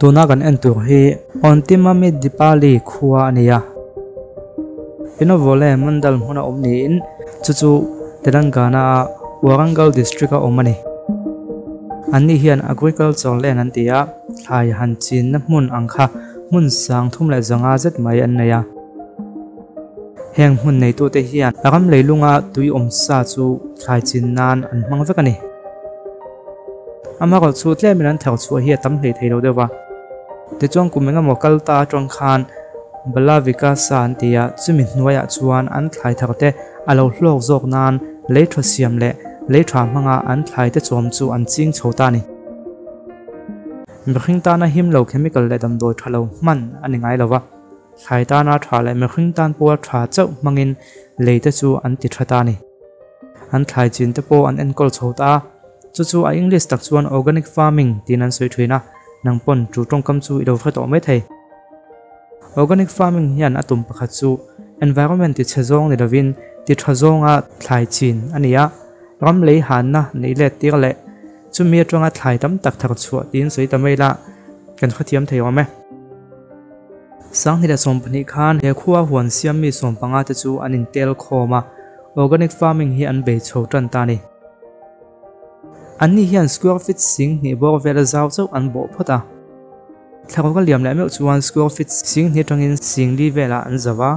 Tuna kan en tur hi Ontimamidipali khua a ni a. Pinovole Mandal hmuna awm niin chu chu Telangana a Warangal district a awm a ni. Anni hian agriculture land an ti a, thlai han chinna hmun ang kha hmun sang thum leh zanga zet mai an nei a. Heng hmun neitute hian ram leilunga tui awm sa chu thlai chin nan an hmang vek a ni. Amaherawhchu chu tlemin an thar chhuah hi a tam hlei thei lo deuh va. Tichuan kum engemaw kal ta atang khan Bala Vikasa an ti a, chumi hnuaiah chuan an thlai thar te a lo hlawk zawk nan lei tha siam leh lei tha hmanga an thlai te chawm chu an ching chho ta a ni. Mihring tana him lo chemical leh damdawi tha lo hman a ni ngai lo va. Thlai tana tha leh mihring tan pawha tha chauh hmangin lei te chu an ti tha ta a ni. An thlai chin te pawh an enkawl chho ta a, chu chu a English tak chuan organic farming tiin an sawi thin a, nang pawn chu tawngkam chu i lo hre tawh mai thei. Organic farming hian a tum pakhat chu environment ti chhe zawng ni lovin ti tha zawnga thlai chin a ni a, ram lei hanna neih let tir leh chumi atanga thlai tam tak thar chhuah tiin sawi ta mai la kan hrethiam thei awm e. 2012 khan he khua huan siam mi 15 te chu an intel khawm a, organic farming hi an bei chho tan ta a ni. Anni hian square feet sing hnih bawr vela zau chauh an bawh phawt a. Thlarau ka liam leh meuh chuan square feet sing hnih atangin sing li velah an zau a.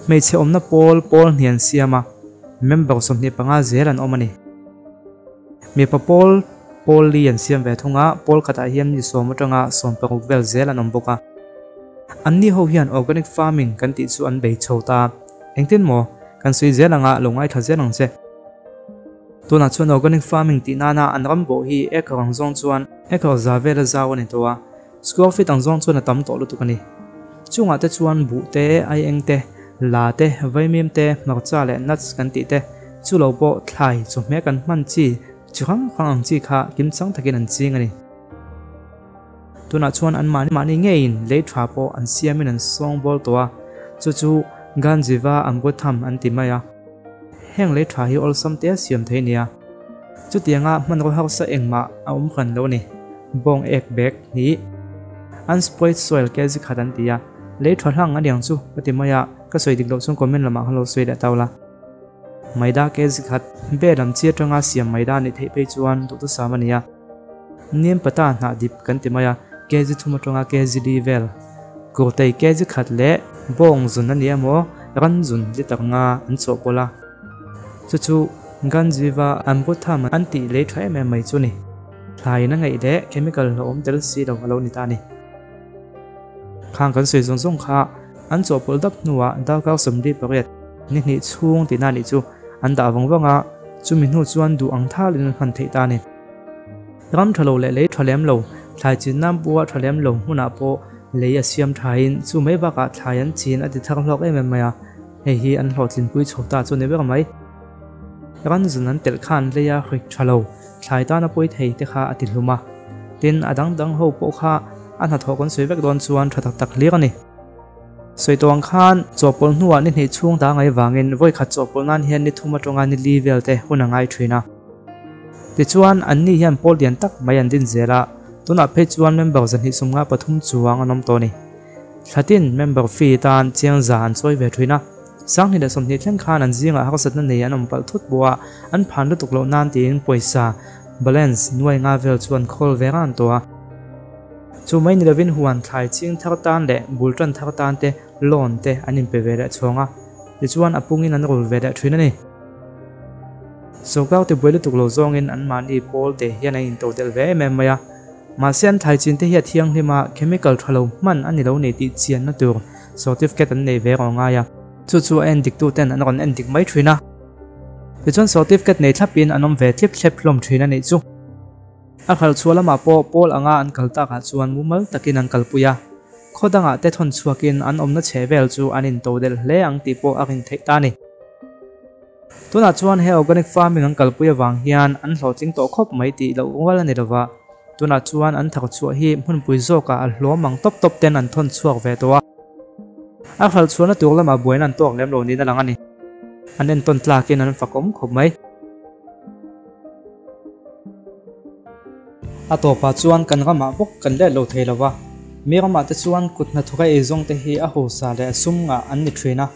Hmeichhe awmna pawl pawl hnih an siam a, member 25 zel an awm a ni. Mipa pawl pawl li an siam ve thung a, pawl khatah hian mi 10 atanga 16 vel zel an awm bawk a. Anni ho hian organic farming kan tih chu an bei chho ta. Engtin maw? Kan sawi zel anga lo ngaithla zel ang che. Tunah chuan organic farming tih nana an ram bawh hi acre ang zawng chuan acre za vela zau a ni tawh a, square feet ang zawng chuan a tam tawh lutuk a ni. Chungah te chuan buh te, aieng te, la te, vaimim te, hmarcha leh nuts kan tih te, chu lo pawh thlai chawhmeh kan hman chi chi hrang hrang ang chi kha kimchang takin an ching a ni. Tunah chuan an mahni mahni ngeiin lei tha pawh an siamin an sawng bawl tawh a, chu chu Ganjiva Amrutham an ti mai a. Heng lei tha hi awlsam te a siam thei nia. Chutianga hmanraw harsa engmah a awm hran lo a ni. Bawng ek bag hnih Unspoiled soil kg khat an ti a, lei tha hlang a niang chu ka ti mai a, ka sawi dik loh chuan comment lamah khan lo sawi leh tau la. Maida kg khat bel lam chi atanga siam maida nih theih phei chuan duhthusam a ni a. Nim pata hnah dip kan ti mai a, kg thum atanga kg li vel kurtei kg khat leh bawng zun a ni emaw ran zun liter nga an chawhpawlh a. Chu chu Ganjiva Amrutham an tih lei tha em em mai chu ni. Thlaiin a ngaih leh chemical hlauhawm tel si lo a lo ni ta a ni. Khang kan sawi zawng zawng kha an chawhpawlh dap hnuah darkar 48 ni hnih chhung tihna nih chu an dah vawng vawng a, chumi hnu chuan duh ang thalin an hman theih ta a ni. Ram tha lo leh lei tha lem lo, thlai chin nan pawha tha lem lo hmunah pawh lei a siam thain chu mai bakah thlai an chin a ti thar hlawk em em mai a, hei hi an hlawhtlinpui chho ta chu ni ber mai. Ran zun an telh khan leia hrik tha lo, thlai tana pawi thei te kha a ti hlum a. Tin, a dang dang ho pawh kha a hnathawh kan sawi vek dawn chuan tha tak tak hlir a ni. Sawi tawh ang khan chawhpawlh hnuah ni hnih chhung ta ngai vangin vawi khat chawhpawlh nan hian ni thum atanga ni li vel te hun a ngai thin a. Tichuan, anni hian pawl lian tak mai an din zel a, tunah phei chuan member 253 chuang an awm tawh a ni. Thlatin member fee tan chiang za an chawi ve thin a, 2020 thleng khan an zingah harsatna nei an awm palh thut pawh a, an phan lutuk loh nan tiin pawisa, balance, nuai nga vel chu an khawl ve ran tawh a. Chu mai ni lovin huan thlai ching thar tan leh bul tan thar tan te loan te an inpe ve leh chhawng a, tichuan a pungin an rul ve leh thin a ni. Sawrkar tibuai lutuk lo zawngin anmahni pawl te hian an intodelh ve em em mai a. Mahse an thlai chin te hi a thianghlim a, chemical tha lo hman a ni lo nei tih chianna tur certificate an nei ve rawh ngai a. Chu chu a endik tu ten an rawn endik mai thin a. Tichuan certificate nei thlapin an awm ve thlip thlep hlawm thin a nih chu. A khalh chhuah lamah pawh pawl anga an kal takah chuan mumal takin an kalpui a. Khaw dangah te thawn chhuakin an awmna chheh vel chu an intodelh hle ang tih pawh a rin theih ta a ni. Tunah chuan he organic farming an kalpui avang hian an hlawhtling tawh khawp mai tih loh rual a ni lova. Tunah chuan an thar chhuah hi hmunpui zawkah a hlawm ang tawp tawp ten an thawn chhuak ve tawh a. A hralh chhuahna tur lamah buaina an tawk lem lo niin a lang a ni. An entawn tlakin an fakawm khawp mai. A tawpah chuan kan ramah bawk kan let lo thei lo va, mi ramah te chuan kut hnathawka eizawng te hi a hausa leh a sum ngah an ni thin a,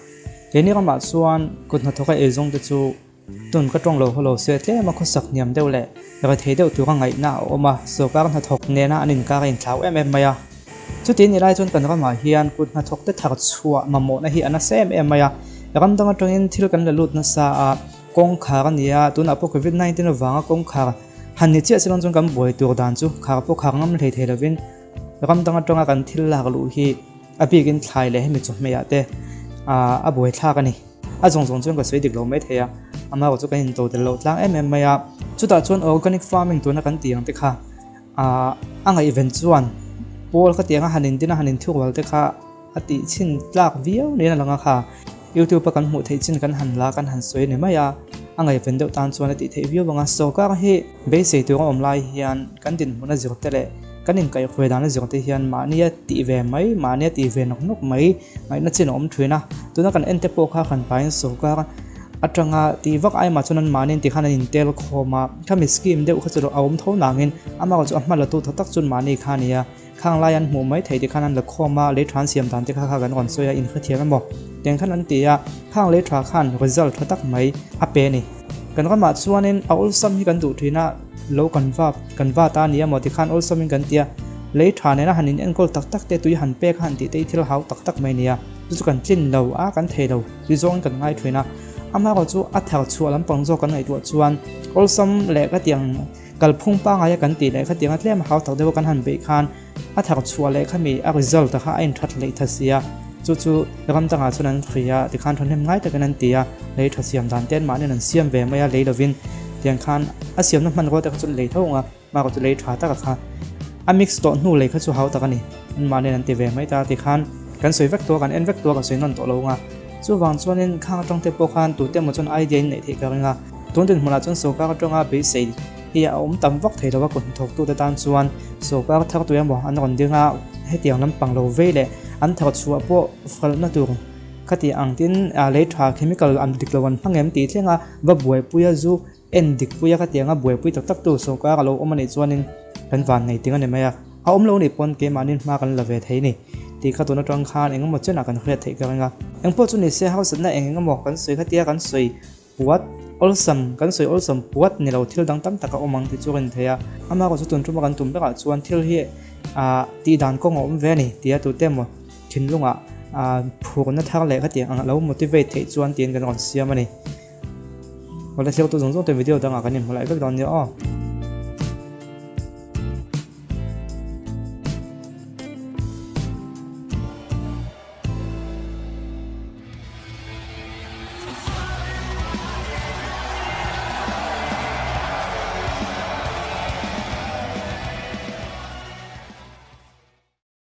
keini ramah chuan kut hnathawka eizawng te chu tun ka tawng lo haw lo se tlem a khawsak hniam deuh leh rethei deuh tura ngaihna a awm a, sorkar hnathawk nena an inkar a inthlau em em mai a. Chuti ni lai chuan kan ramah hian kut hnathawk te thar chhuah mamawhna hi a nasa em em mai a, ram dang atangin thil kan la lut nasa a, kawngkhar a ni a, tunah pawh covid 19 avanga kawngkhar han ni chiah silawng chuan kan buai tur dan chu khar pawh khar ngam hlei thei lovin ram dang atanga kan thil lak luh hi a bikin thlai leh hemi chawhmeh ah te a buai thlak a ni. A zawng zawng chuan ka sawi dik lo mai thei a, amaherawhchu kan into tel loh tlang em em mai a, chutah chuan organic farming tuna kan tih ang te kha a ngaihven chuan pawl ka tiang a han indin a han inthurual te kha a tih chhin tlak viau niin a lang a kha. YouTube a kan hmuh theih chin kan han la kan han sawi ni mai a, a ngaihven deuh tan chuan a tih theih viau ang a. Sorkar hi beisei tur a awm lai hian kan dinhmun a zir te leh kan inkaihhruai dan a zir te hian mahnia tih ve mai, mahnia tih ve nawk nawk mai ngaihna chin a awm thin a. Tuna kan en te pawh kha kan pain sorkar atanga tih vak ai mah chuan an mahni ti khan an intel khawm a, khami scheme deuh kha chu a awm tho nangin amah chu a hma la tu tha tak chuan mahni kha a ni a. Khang lai an hmuh mai theih tikhan an la khawm a, lei tha an siam dan te kha kha kan rawn sawi a, inhrethiam emaw tiang khan an ti a, khang lei tha khan result tha tak mai a pe a ni. Kan ramah chuanin a awlsam hi kan duh thin a, lo kan va kan va ta a ni emaw tikhan awlsamin kan ti a, lei tha nena han in enkawl tak tak te tui han pek a han tih te hi thil hau tak tak mai a ni a, chu chu kan tlin lo a, kan thei lo ti zawngin kan ngai thin a, amaherawh chu a thar chhuah lampang zawk kan ngaihtuah chuan awlsam leh ka tiang Kalphung pangaia kan tih leh khatianga tlem hau tak deuha kan han beih khan a thar chhuah leh khami a result kha a inthat hleih tha si a, chu chu ram dangah chuan an hria tikhan thahnem ngai takin an ti a, lei tha siam dan te an mahniin an siam ve mai a, lei lovin tiang khan a siamna hmanrua te kha chu lei tho ang a, mahrawh chu lei tha taka kha a mix tawh hnu lei kha chu hau tak a ni, an mahniin an ti ve mai ta tikhan kan sawi vek tawh a, kan en vek tawh a, ka sawi nawn tawh lo ang a, chuvang chuanin khang atang te pawh khan tute emaw chuan idea in neih theih ka ring a. Tun dinhmunah chuan sorkar atanga beisei hi a awm tam vak thei lo a, kut hnathawktute tan chuan sorkar thar tui emaw an rawn ding a, hetiang lampang lo vei leh an thar chhuah pawh falhna tur khati ang tin lei tha chemical an dik lo an hmang em tih thlenga va buaipuia zu en dik puia khatianga buaipui tak tak tu sorkar a lo awm a nih chuanin kan van nei ting a ni mai a, a awm lo nih pawn keimahni hma kan la ve thei ni tih kha tun atang khan eng emaw chenah kan hriat theih ka ring a, engpawh chu ni se harsatna eng eng emaw kan sawi khatia kan sawi Puat awlsam, kan sawi awlsam puat ni lo thil dang tam tak a awm ang tih chu a rin thei a. Amaherawh chu tun tuma kan tum berah chuan thil hi ah tih dan kawng a awm ve a ni tia tute emaw thinlungah ah phurna thar leh khatiang ang lo motivate theih chuan tiin kan rawn siam a ni. Awle thlir tu zawng zawng te video dangah kan inhmu laih vek dawn nia aw.